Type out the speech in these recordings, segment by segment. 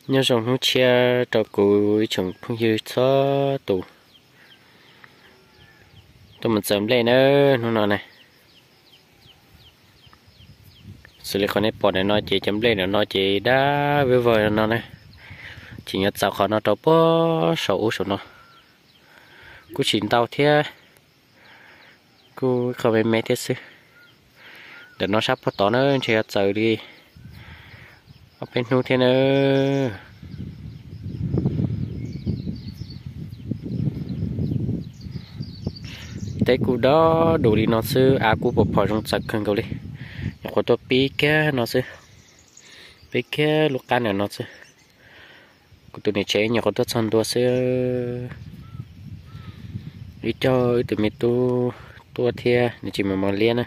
Nyob zoo hnub tshiab rau kuv ib tsoom phooj ywg txhua tus. Tuaj mus txawm nplej na hnub no na. Xws li qhov nej pom ntawm no ces cov nplej ntawm no ces dab vwb vog no na. Tseem yuav txawm qhov no rau puag saum ub saum no. Kuj tsis ntau thiab, kuj ib qho me me thiab xwb. Ntawm no sab puag tod na ntshe yuav txawm li ob peb hnub thiab na. Teb kuj dob dus li no xwb, av kuj pom phom zoo txawv kawg nkaus li. Nyuam qhuav tuaj pib kiag no xwb, pib kiag lub qab ntawm no xwb. Kuv tus niam tsev nyuam qhuav tuaj txog ntua xwb. Wb coj wb tus me tub tuaj thiab, nws tsis mus mos liab na.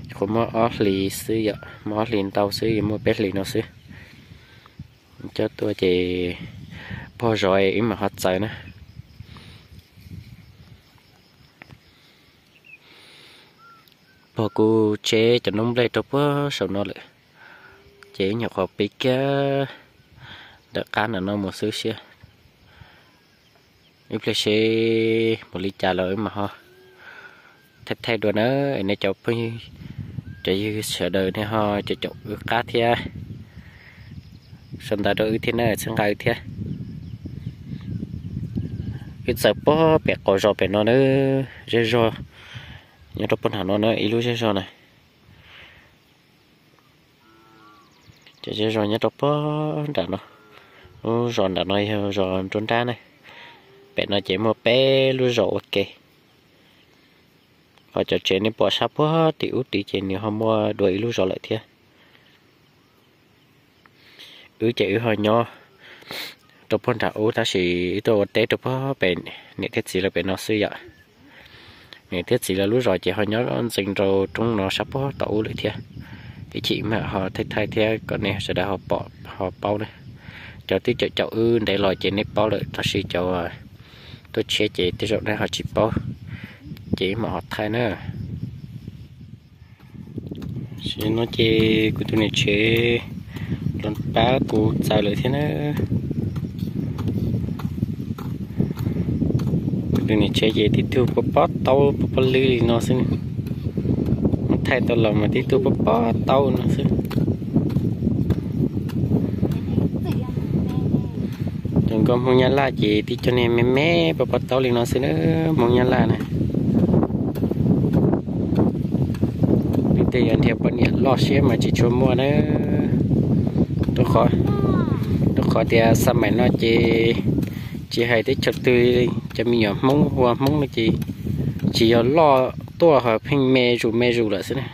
Nyuam qhuav muaj ob hlis xwb yom, muaj ob hlis ntau xwb, yuav muaj peb hlis no xwb. Coj tuaj ces pog zov wb mam ho txawm na. Pog kuj tseb cov noob nplej rau puag saum no lawm, ces wb nyuam qhuav pib kiag ntawm qab ntawm no mus xwb siab. Ib pliag seb mus li cas los wb mam ho thaij thaij dua na. Nej cov phooj ywg, cov ywg sawv daws nej ho caum caum wb qab thiab, sau ntawv rau wb thiab na, txhawb nqa wb thiab. Wb txawm puag pem qaum zos pem no na, zej zog nyob rau puag nram no na, ib lub zej zog na. Cov zej zog nyob rau puag nram no, lub zos nram no yog zos nruab nrab na. Pem no ces muaj peb lub zos ua ke. Ho cov tsev nej pom sab puag tim ub tid ces nws ho muaj dua ib lub zos lawm thiab. Wb ces wb ho nyob rau puag nram ub, tab sis wb tuaj ua teb rau puag pem niam thiab txiv lawv pem no xwb yom. Niam thiab txiv lawv lub zos ces ho nyob ntxeev rau roob no sab puag tom ub lawm thiab. Ib chim mam ho thaij thaij thiab kom nej sawv daws ho pom ho paub na. Cov twb caum caum wb ntev los ces nej paub lawm, tab sis cov tuaj tshiab ces tej zaum nej ho tsis paub, ces wb mam ho thaij na. Tam sim no ces kuv tus niam tsev los pab kuv txawm lawm thiab na. Kuv tus niam tsev ces tib tug pob pob taub pob pob lwb li no xwb. Mus thaij tau los mas tib tug pob pob taub no xwb. Cov nkauj Hmoob Nyab Laj ces tib co niag me me pob pob taub li no xwb na, Hmoob Nyab Laj na. Peb tej yog nrhiav poj niam loj siab mas tsis tshua muaj na. Rau qhov, rau qhov tias xab maim no ces tsis hais teb chaws twg, cov me nyuam Hmoob hu ua Hmoob no ces tsis yog loj tuaj ho pheej me zus me zus lawm xwb na.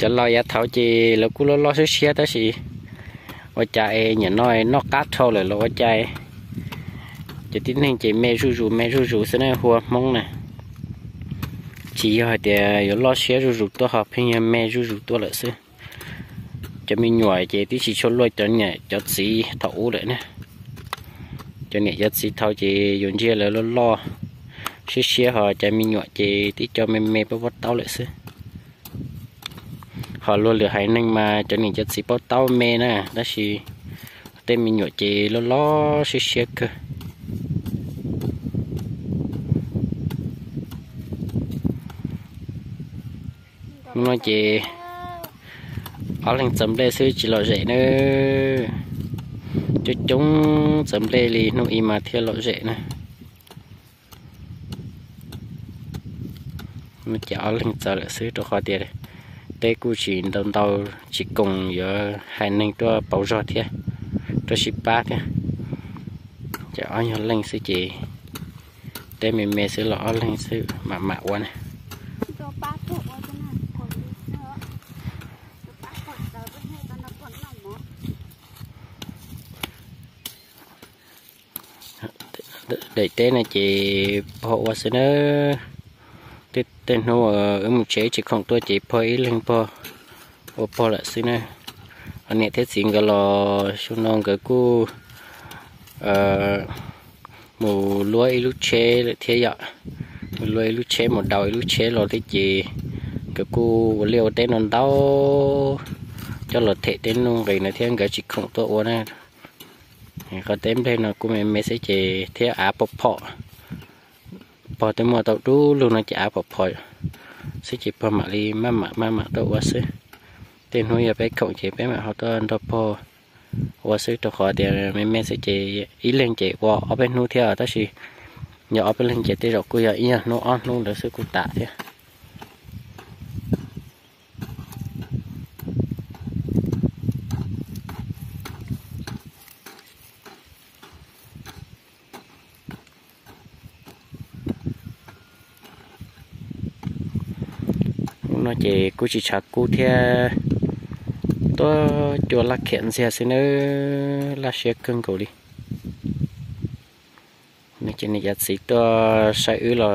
Cov laus yav thaud ces lawv kuj loj loj siab siab tab sis ua cas es nim no noj qab dhau lawm los ua cas cov tib neeg ces me zuj zus me zuj zus xwb na, hu ua Hmoob na. Tsis yog hais tias yuav loj siab zuj zus tuaj ho pheej yog me zuj zus tuaj lawm xwb. Cov me nyuam ces twb tsis tshua luaj cov niam cov txiv thaum ub lawm na. Cov niam cov txiv thaud ces yuav ntsia lawv loj loj siab siab, ho cov me nyuam ces tib co me me pob pob taub lawm xwb. Ho luag lwm haiv neeg mas cov niam cov txiv paub taub me na, tab sis tej me nyuam ces loj loj siab siab kawg. Hnub no ces ob leeg txawm nplej xwb tsis lom zem na. Coob coob txawm nplej li hnub ib mas thiaj lom zem na. Ces ob leeg txawm lawm xwb rau qhov tias teb kuj tsis ntau ntau, tsis koom yuav hais neeg tuaj pauv zog thiab, tuaj sib pab thiab. Ces ob nyuag leej xwb ces teb me me xwb los ob leeg xwb mam mam ua na. Daim teb no ces pog ua xwb na. Tej hnub wb mus tsev tsis khoom tuaj ces pog ib leeg pog ua pog lawm xwb na. Ho niam thiab txiv nkawd los xyoo no nkawd kuj mus luab ib lub tsheb lawm thiab yom. Mus luab ib lub tsheb mus daus ib lub tsheb los thiab ces Nkawd kuj ua liaj ua teb no ntau, coj los them tej nuj nqis no thiab nkawd tsis khoom tuaj ua na. Qhov teb nplej no kuj me me xwb ces thiab av pom phom, pog twb muaj tau dub lug no ces av pom phom xwb ces pog mam li maj mam maj mam tuaj ua xwb. Tej hnub yog peb khoom ces peb mam ho tuaj nrog pog ua xwb, rau qhov tias me me xwb ces ib leeg ces ua ob peb hnub thiab, tab sis yog ob peb leeg ces tej zaum kuj yog ib nyuag hnub ob hnub ntawd xwb kuj tas thiab. Hnub no ces kuj tsis tshav kub thiab, tuaj cua laj khiam ntxiag xwb nawb, laj siab kawg nkaus li. No ces niam cov txiv tuaj saib wb los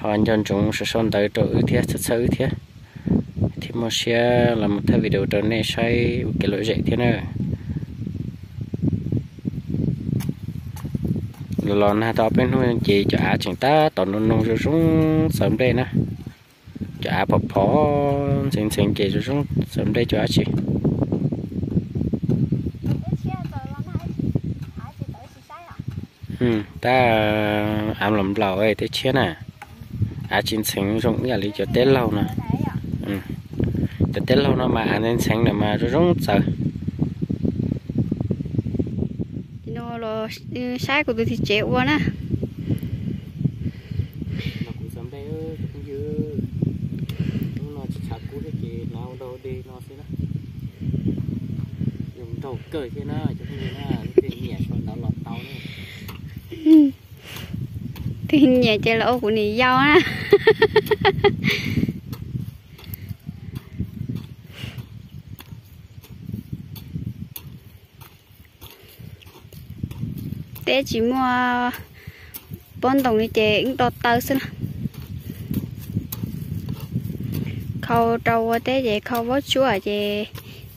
ho nco ntsoov sau sau ntawv rau wb thiab txhawb txhawb wb thiab, thiaj muaj siab los mus thaij video rau nej saib ua kev lom zem thiab na. Los nag tau ob peb hnub ces cov av tseem tab tom nug nug zoo zoo txawv nplej na. Cov av phom phom ntxeev ntxeev ces zoo zoo txawv nplej cov dab tsi. Tab av nplaum nplaum tej tshiab na, av tsis ntxeev zoo ib yam li cov teb laug no. Cov teb laug no mas av ntxeev ntxeev na mas zoo zoo txawv. Saib kuv tus txiv tsev ua na. Hnub no tsis tshav kub thiab ces hnav ua dog ua dig no xwb na. Zoo nraug kawg thiab na cov phooj ywg na, leej twg nyiam sau ntawv los tau na. Twg nyiam ces los ua kuv niam yau na. Teb tsis muaj pob ntoos li ces wb do taw xwb na. Khau rau ua teb ces khau vaub tsuab ces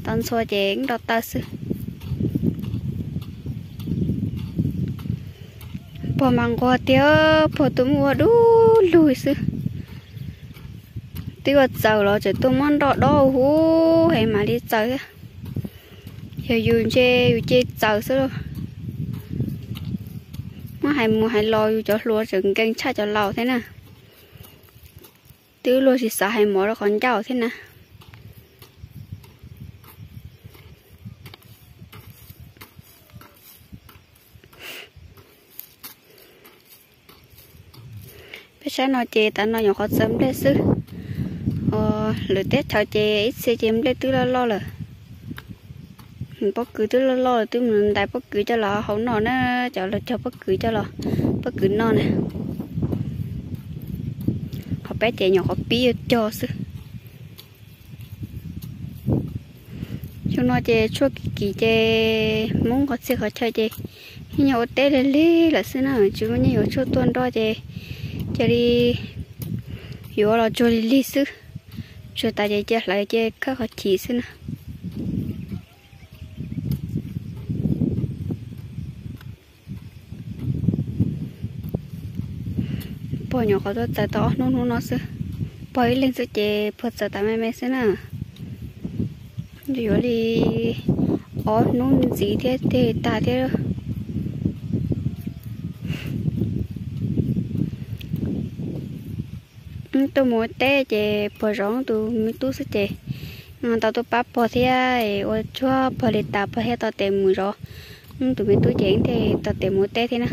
tau ntxhua ces wb do taw xwb. Pog mas nquag tiag, pog tuaj muaj ua dub lug xwb. Twb ua txawm los tseem tuaj muab nroj dob huv heev mam li txawm thiab. Yog yus ntshe yus cia txawm xwb lauj. Muab hais mus hais los yus cov hluas tseem nkees tshaj cov laus thiab na. Twb luag tsis xav hais mov rau qhov ncauj thiab na. Peb sab no ces tav no nyuam qhuav txawv nplej xwb. Lwm teb chaws ces ib txhia ces nplej twb loj loj lawm. Pob kws twb loj loj lawm twb mus ntais pob kws coj los hau noj na, cov los cog pob kws coj los pob kws noj na. Qhov peb ces nyuam qhuav pib yuav cog xwb. Xyoo no ces tshuaj kim kim ces Hmoob qhov txhia qhov chaw ces yeej yog ua teb lig lig lawm xwb na, tsis muaj nyiaj yuav tshuaj tuaj nroj ces cia li yuav los tsuag lig lig xwb. Tsuag tas ces cia hlawv cia khawb qhov chim xwb na. Pog nyuam qhuav tuaj txawm tau ob hnub hnub no xwb. Pog ib leeg xwb ces pog txawm tas me me xwb na. Yuav li ob hnub ntxiv thiab tej tag thiab. Tuaj mus ua teb ces pog zov tus me tub xwb ces tau tuaj pab pog thiab ua tsuag pog li tas pog thiaj tau tes mus zov tus me tub ces thiaj tau tes mus ua teb thiab na.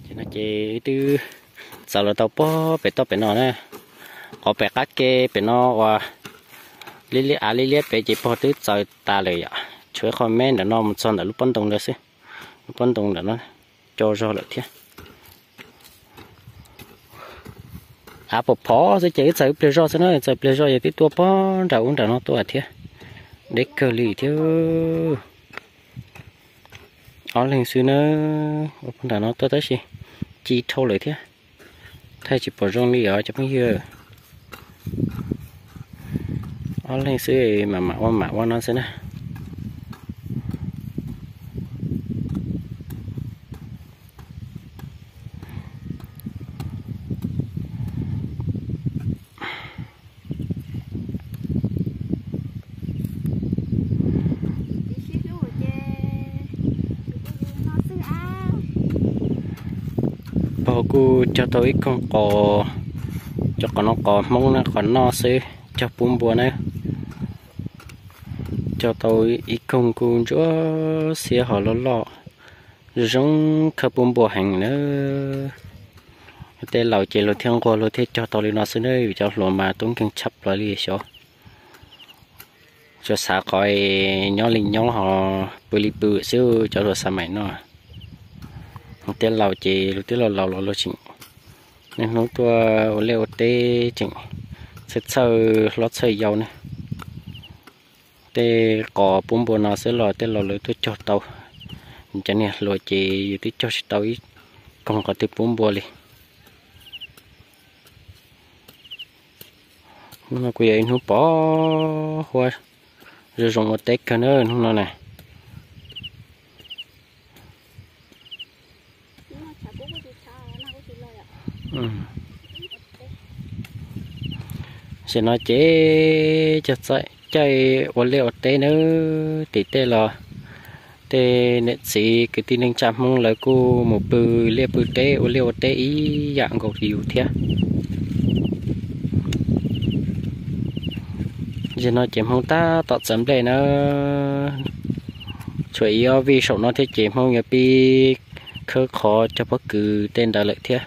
Ces no ces twb txawm los tau pog pem toj pem no na. Qhov pem qab ke pem no uas liab liab av liab liab pem ces pog twb txawm tas lawm yom. Tshuav ib qho me ntawm no mus txog ntawm lub pob ntoo ntawd xwb. Lub pob ntoo ntawm no co zog lawm thiab. Av pom phov xwb ces wb txawm ib pliag zoj xwb na, txawm ib pliag zoj ces twb tuaj pog nram ub nram no tuaj thiab. Deb kawg li thiab. Ob leeg xwb na, ua pog nram no tuaj tab sis ci dhau lawm thiab. Thaij tsis pom zoo li os cov phooj ywg. Ob leeg xwb mam mam ua mam ua no xwb na. Pog kuj cog tau ib koog qos, cov qos no qos Hmoob na, qos noj xwb, cog pub npua na. Cog tau ib koog kuj ntsuab xiab ho loj loj, zoo zoo khawb pub npua heev na. Tej laus ces luag thiaj nquag luag thiaj cog tau li no xwb na, vim cov hluas mas tub nkeeg tshaj plaws li xyov. Tsuas xav qhov nyob li nyob ho pw li pw xwb cov hluas xav maim no. Tej laus ces luag twb laus laus los luag tseem niaj hnub tuaj ua liaj ua teb tseem txhawj txhawj hlob txhawj yau ne. Tej qos pub npua no xwb los tej laus lawv tuaj cog tau. Cov niag hluas ces yus twb cog tsis tau ib koog qos twg pub npua li. Hnub no kuj yog ib hnub pos huab zoo zoo ua teb kawg na hnub no na. Tam sim no ces cog caij ua liaj ua teb nawb, tim tej los tej niam txiv kwv tij neej tsa Hmoob lawv kuj mus pw liaj pw teb ua liaj ua teb ib yam nkaus li yus thiab. Tam sim no ces Hmoob tab tom txawv nplej na. Tshuav ib ob vij saum no thiab ces Hmoob yuav pib khawb qhov cog pob kws tej ntawd lawm thiab.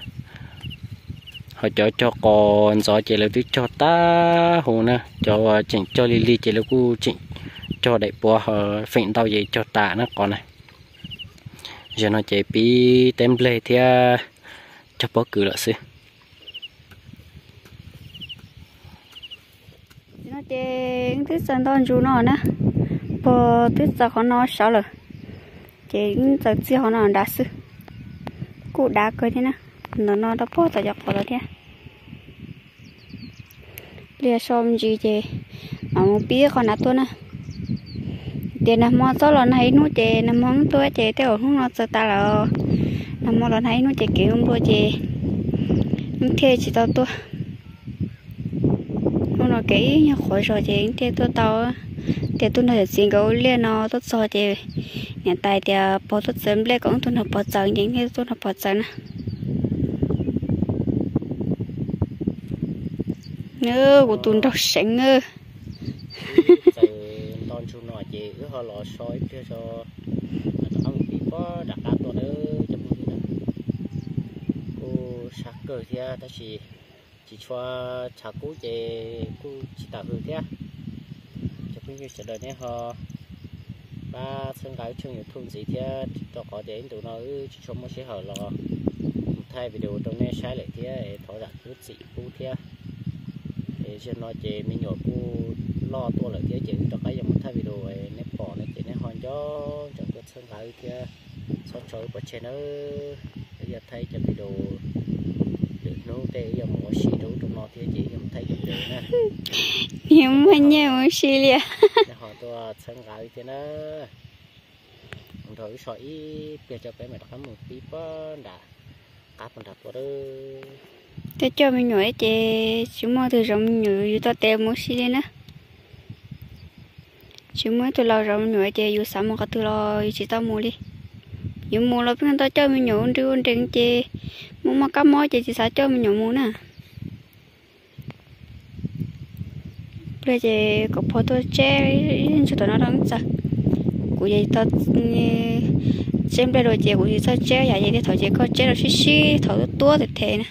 Ho cov cog qos ntxov ces lawv twb cog tag huv na, cov uas tseem cog lig lig ces lawv kuj tseem cog daim puav ho feem ntau ces cog tas na qos na. Tam sim no ces pib teb nplej thiab cog pob kws lawm xwb. Tam sim no ces twb txaws nto ntsus no na, pog twb txaws qhov no sawv lawm, ces txaws txiag qhov no nrad xwb. Kuj dav kawg thiab na, ntawm no rau pog txaws cov qos los thiab. Liaj so me ntsis ces mam mus pib qhov nrad tuaj na. Tias nag hmo txob los nag ib hnub ces nag hmo tuaj ces tej zaum hnub no txaws tas lawm. Nag hmo los nag ib hnub ces kev nplua ces thiaj tsis tau tuaj. Hnub no kev ib nyuag qhuav zog ces thiaj tuaj tau. Tias tuaj nrog yawm txiv nkawd ua liaj no tuaj txog ces niam tais tias pog tuaj txawv nplej kom wb tuaj nrog pog txaws ces thiaj tuaj nrog pog txaws na. Kuv tus nraug seev. Txaws nto ntsus no ces wb ho los so ib pliag tso, rov qab mus pib pob nram qab tuaj nawb cov phooj ywg na. Kuj sab kawg thiab tab sis tsis tshua tshav kub ces kuj tsis tawm hws thiab. Cov phooj ywg sawv daws nej ho pab txhawb nqa wb tshooj YouTube ntxiv thiab, rau qhov tias ib ntus no wb tsis tshua muaj sij hawm los mus thaij video rau nej saib lawm thiab, thov zam lub txim pub thiab. Es zaum no ces me nyuam kuj loj tuaj lawm thiab ces wb rov qab yuav mus thaij video, nej pom no ces nej ho nco ntsoov tuaj txhawb nqa wb thiab, txhob tso wb pov tseg nawb. Wb yuav thaij cov video lwm hnub tej wb yuav mus ua si rau ub rau no thiab ces wb yuav mus thaij cov video na. Niag muaj nyiaj mus si li. Nej ho tuaj txhawb nqa wb thiab na. Nrog wb so ib pliag tso peb mam rov qab mus pib pob nram qab puag nram tuaj. Tej coj me nyuam ces tsis muaj tus zov me nyuam yus tau tes mus si li na. Tsis muaj ib tug laus zov me nyuam ces yus xav mus qhov twg los yus tsis tau mus li. Yus mus los pheej tau coj me nyuam ua nreeg ua nreeg ces mus muaj kab mob ces tsis xav coj me nyuam mus na. Pliag ces kom pog tuaj tseb ib ntsis tom no rau wb txaws. Kuv ces tau tseb nplej dua ces kuv tsis txawj tseb yam ces tej thaum ces koj tseb rau sib sib thaum tuab tuab them them na.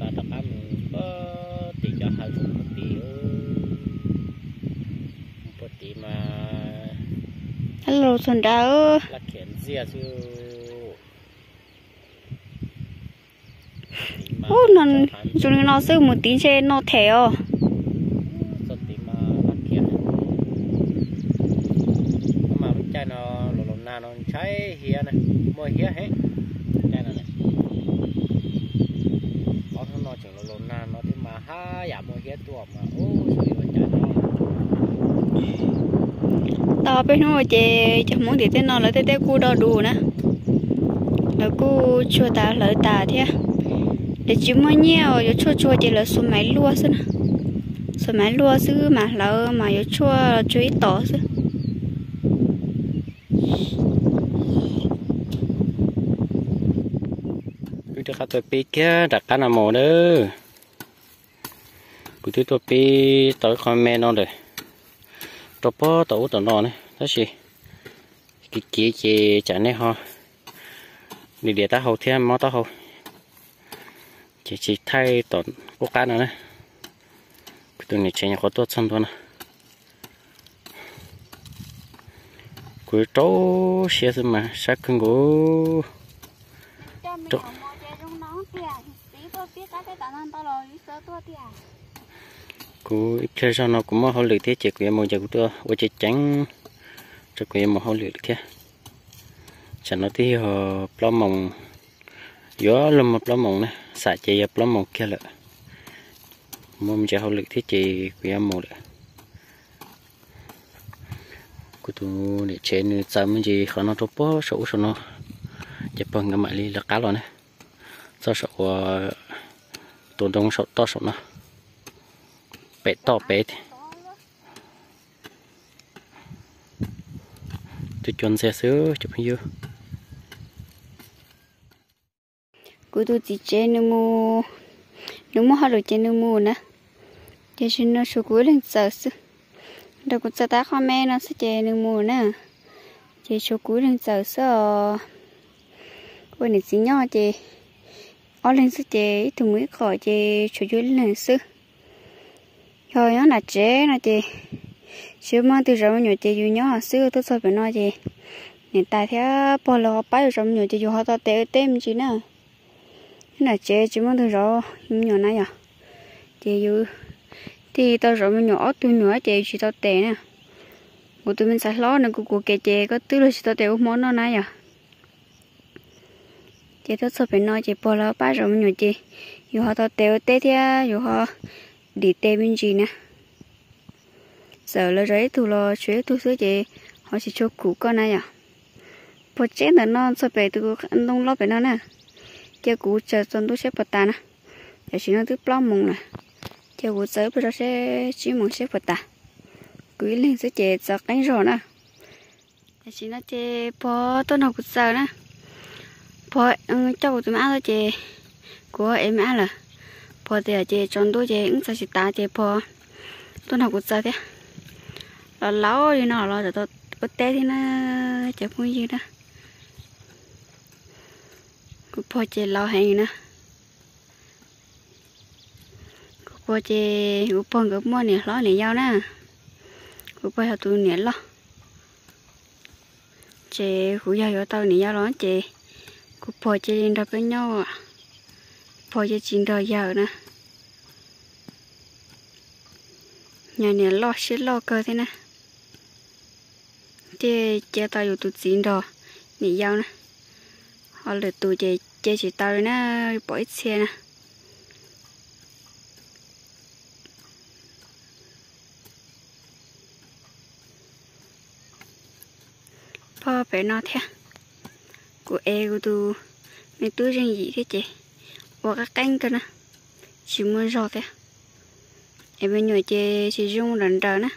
Xav rov qab mus puag tim cov hav zoov puag tid, mus puag tid mas los txog nrad laj khiav ntxiag xwb. Ub, no zoo li no xwb mus tid ntshe no them os. Txog tid mas laj khiav. Mas lub caij no los laus nag no ntshai hiab na, muaj hiab heev caij no na. Ob hnub no tseem los laus nag no thiab mas Ob peb hnub ces cov Hmoob tim tej no lawv tej teb kuj do dus na, lawv kuj tsuag tas hlawv tas thiab. Lawv tsis muaj nyiaj uas yuav tshuaj tsuag ces lawv xuas maiv luaj xwb na. Xuas maiv luaj xwb mas hlawv mas yuav tshuaj tsuag ib tom xwb. Wb rov qab tuaj pib kiag nram qab no mus na. Kuv twb tuaj pib tau ib qho me no lawm, rau pob tom ub tom no na, tab sis kiv kiv ces tsam nej ho dim diav taub hau thiab mob taub hau, ces tsis thaij tom qub qab no na. Kuv tus niam tsev nyuam qhuav tuaj txog ntua no. Kuv rau siab xwb mas sab kawg nkaus. Kuv ib pliag zog no kuv muaj hauj lwm thiab ces kuv yuav mus ces kuv tuaj ua ceev ceev rau kuv yuav mus hauj lwm lawm thiab. Tsam no twb yog plaub moos, yuav luag muaj plaub moos na, xam ces yog plaub moos kiag lawm. Muaj me ntsis hauj lwm thiab ces kuv yuav mus lawm. Kuv tus niam tsev nws txaws me ntsis qhov no rau pob saum ub saum no, ces pog nkawd mam li lawv qab los ne. Txoj saum uas tus ntoo saum toj saum no, pem toj pem. Tus cua ntxiag xwb cov phooj ywg. Kuv tus txiv tsev nws mus, nws muaj hauj lwm ces nws mus na. Tiam sis no tshuav kuv ib leeg txawm xwb, nrog kuv txawm tab qhov me no xwb ces nws mus na. Ces tshuav kuv ib leeg txawm xwb os. Ua niam txiv nyob ces ob leeg xwb ces ib tug mus ib qhov ces tshuav yus ib leeg xwb. Yog nyob nram tsev no ces tsis muaj leej twg zov me nyuam ces yus nyob xwb. Tuaj txog pem no ces niam tais thiab pog lawv ho pab yus zov me nyuam ces yus ho tau tes ua teb me ntsis na. Nyob nram tsev tsis muaj leej twg zov yus me nyuam na yom, ces yus thiaj tau zov me nyuam ob tug nyuam ces yus tsis tau tes na. Kuv tus me ntxhais hlob nws kuv kuv kev ces koj twb los tsis tau tes ua hmo noj na yom. Ces tuaj txog pem no ces pog lawv pab zov me nyuam ces yus ho tau tes ua teb thiab yus ho dim tes me ntsis na. Txawm lawv zov ib tug los tshuav ib tug xwb ces ho tsis tshua khum koj na yom. Pog tsev ntawm no txog pem tus ntoo loj pem no na, cia kuv tsaws tsaus ntuj seb puas tas na. Tam sim no twb plaub moos lawm, cia kuv tsaws ib pliag zog seb tsib moos seb puas tas. Kuv ib leeg xwb ces txaws qeeb zog na. Tam sim no ces pog tuaj nrog kuv txaws na. Pog coj kuv tus me ab tuaj ces kuv ev me ab lawm. Pog tias ces tsaus ntuj ces wb txaws tsis tas ces pog tuaj nrog kuv txaws thiab. Los laus li no los tau ua teb thiab na, cov phooj ywg na. Kuv pog ces laus heev na. Kuv pog ces kuv pog nkawd muaj niam hlob niam yau na. Kuv pog yog tus niam loj. Ces kuv yog yuav tau niam yau los ces kuv pog cia li nrog peb nyob, pog ces tsis nrog yawm na. Yog niam loj siab loj kawg thiab na, ces cia tau yus tus txiv nrog niam yau na. Ho lwm tus ces cia tsis tau li na, pom ib txhia na. Pog pem no thiab. Kuv ev kuv tus me tub zeej yim thiab ces ua qab qeeb kawg na, tsis muaj zog thiab. Es me nyuam ces tsis zoo nrawm nrawm na.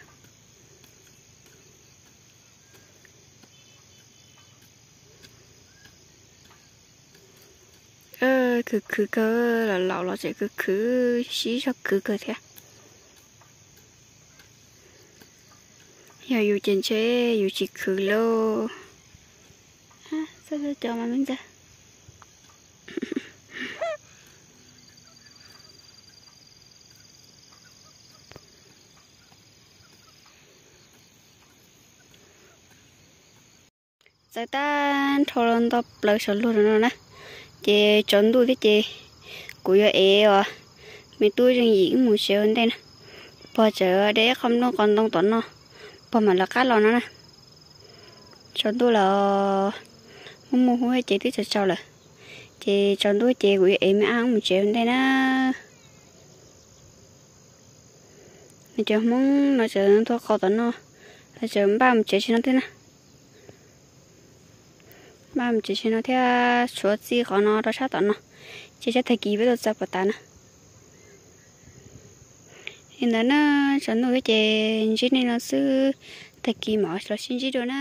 Khwv khwv kawg, los laus los tseem khwv khwv, sib zog khwv kawg thiab. Yog yus ces ntshe yus tsis khwv lauj. Txoj cov mas me ntxa. Txawm tag nrho los nto plaws saum luag no na, ces tsaus ntuj thiab ces kuv yuav ev os me tub zeej yim wb mus tsev ua ntej na. Pog tseem de ib qho nplooj qos ntoo tom no, pog mam lawv qab los no na. Tsaus ntuj los muaj muaj hub ces twb tsaus tsaus lawm, ces tsaus ntuj ces kuv yuav ev me ab wb mus tsev ua ntej na. Nws cov Hmoob no tseem tuaj qos tom no, Tseem npaj mus tsev tsis no thiab na. Npaj mus tsev tsis no thiab, tshuav txij qhov no rau sab tom no, ces sab tag kis peb tuaj txog puas tas na. Li ntawd na, tsaus ntuj ces ntsib nej no xwb, tag kis mam los sib ntsib dua na.